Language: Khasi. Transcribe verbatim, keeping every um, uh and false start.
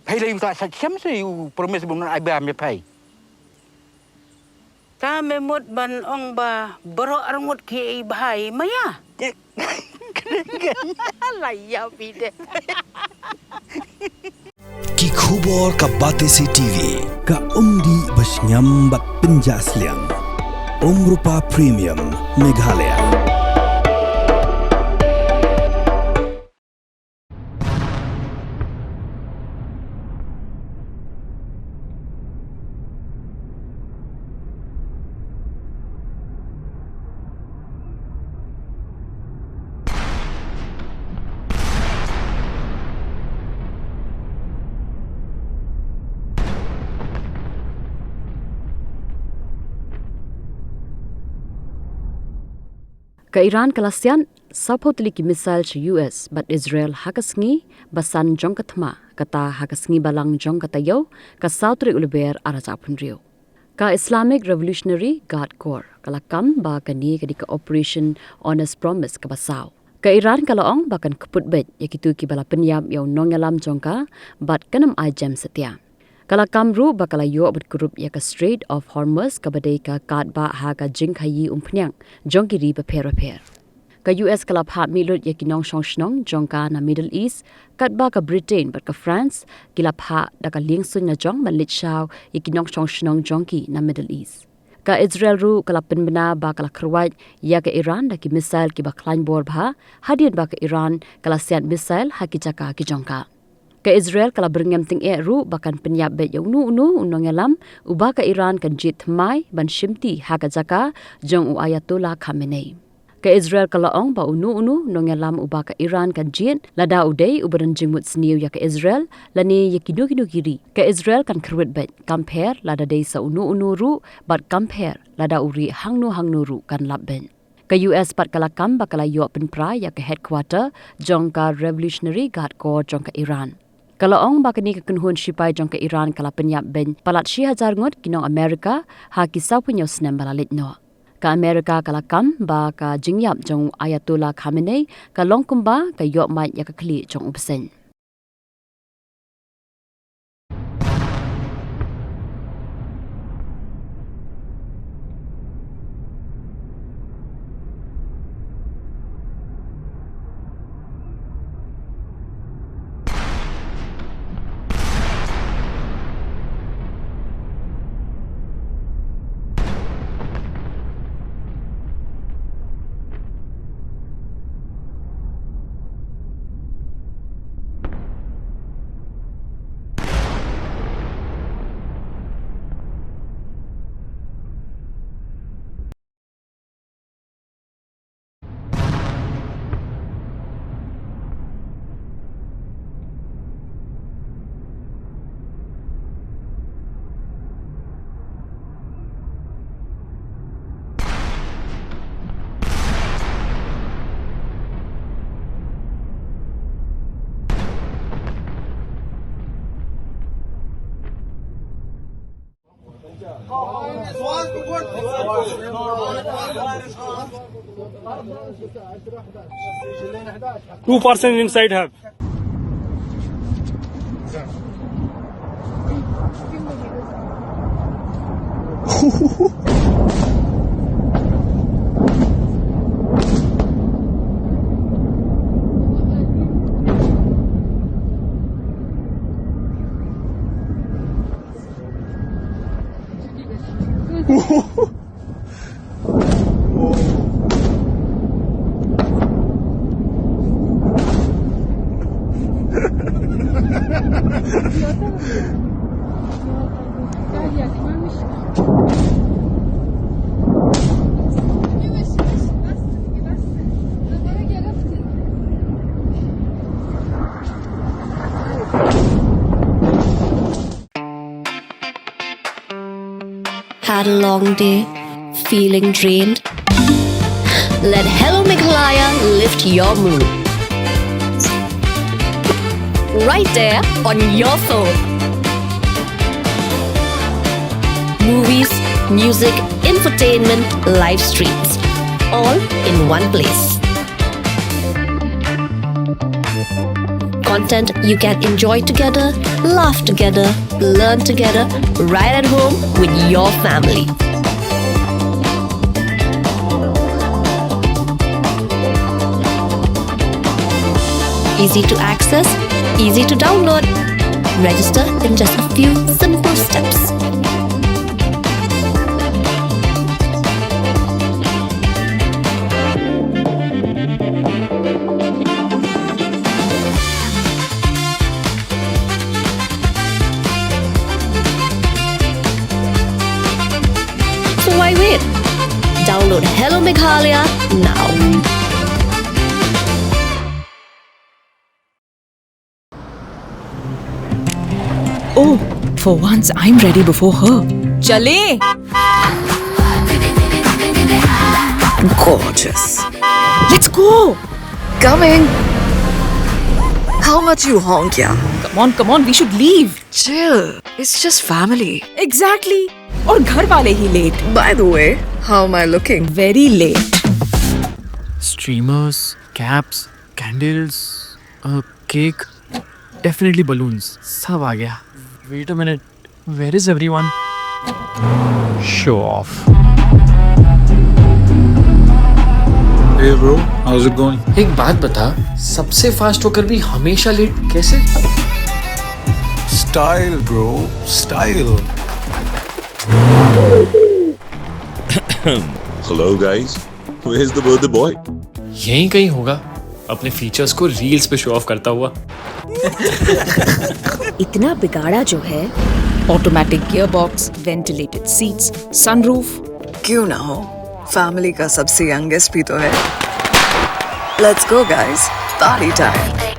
Phai lei u ta sa siam se u promise bun ai ba me phai. Ta me mut ban ong ba baroh arngut ki ei bhai maya. La ïa phi de. Ki khubor ka Batesi TV, ka umdih ba sngewbha bad pynjah sliang. Umrupa Premium, Meghalaya. Ka Iran ka la siat sawphew tylli ki missile sha U S bad Israel ha ka sngi ba san jong ka thma, kata ha ka sngi Balang jong ka taïew, ka saw tarik u Lber arhajar arphew hynriew. Ka Islamic Revolutionary Guard Corps ka la kam ba kane ka dei ka Operation Honest Promise kaba saw. Ka Iran ka la ong ba kan kput beit ïa kito kiba la pynïap ïa u nongïalam jong ka bad kan ym ai jem satia. Ka la kam ruh ba ka la ïoh bad kurup ïa ka Strait of Hormuz kaba dei ka katba ha ka jingkhaïi umphniang jong ki ri bapher bapher. Ka U S ka la phah mih lut ïa ki nongshong shnong jong ka na Middle East, katba ka Britain bad ka France ki la phah da ka liengsuiñ la jong ban leit shaw ïa ki nongshong shnong jong ki na Middle East. Ka Israel ruh ka la pynbna ba ka la kyrwat ïa ka Iran da ki missile kiba khlaiñ bor bha, hadien ba ka Iran ka la siat missile ha ki jaka ki jong ka. Ka Israel ka la byrngem tyngeh ruh ba kan pynïap beit ïa uno uno u nongïalam uba ka Iran kan jied thymmai ban shimti ha ka jaka jong u Ayatollah Khamenei. Ka Israel ka la ong ba uno uno u nongïalam uba ka Iran kan jied, lada u dei uba don jingmut sniew ïa ka Israel lane ïa kino kino ki ri, ka Israel kan kyrwit beit, kam pher lada dei sa uno uno ruh bad kam pher lada u rieh hangno hangno ruh kan lap beit. Ka U S pat ka la kam ba ka la ïoh pynpra ïa ka headquarter jong ka Revolutionary Guard Corps jong ka Iran. Ka la ong ba kane ka kynhun shipai jong ka Iran ka la pynïap beiñ palat shi hajar ngut ki nong Amerika ha ki sawphew hynñiew snem ba la leit noh. Ka Amerika ka la kam ba ka jingïap jong u Ayatollah Khamenei ka long kumba ka ïoh mait ïa ka khlieh jong u bseiñ. Two person inside have. Had a long day? Feeling drained? Let Hello Meghalaya lift your mood. Right there on your phone. Movies, music, infotainment, live streams, all in one place. content you can enjoy together, laugh together, learn together, right at home with your family. Easy to access, easy to download. Register in just a few simple steps. So why wait? Download Hello Meghalaya now. Oh, for once I'm ready before her. चले। Gorgeous. Let's go. Coming. How much you honk, yeah? Come on, come on, we should leave. Chill. It's just family. Exactly. और घर वाले ही late. By the way, how am I looking? Very late. Streamers, caps, candles, a cake, definitely balloons. सब आ गया. Wait a minute. Where is everyone? Show off. Hey bro, how's it going? एक बात बता, सबसे फास्ट होकर भी हमेशा लेट कैसे? Style, bro, style. Hello guys, where's the birthday boy? यहीं कहीं होगा, अपने फीचर्स को रील्स पे शो ऑफ करता हुआ. इतना बिगाड़ा जो है. ऑटोमेटिक गियरबॉक्स, वेंटिलेटेड सीट्स, सनरूफ. क्यों ना हो, फैमिली का सबसे यंगेस्ट भी तो है. Let's go guys, party time.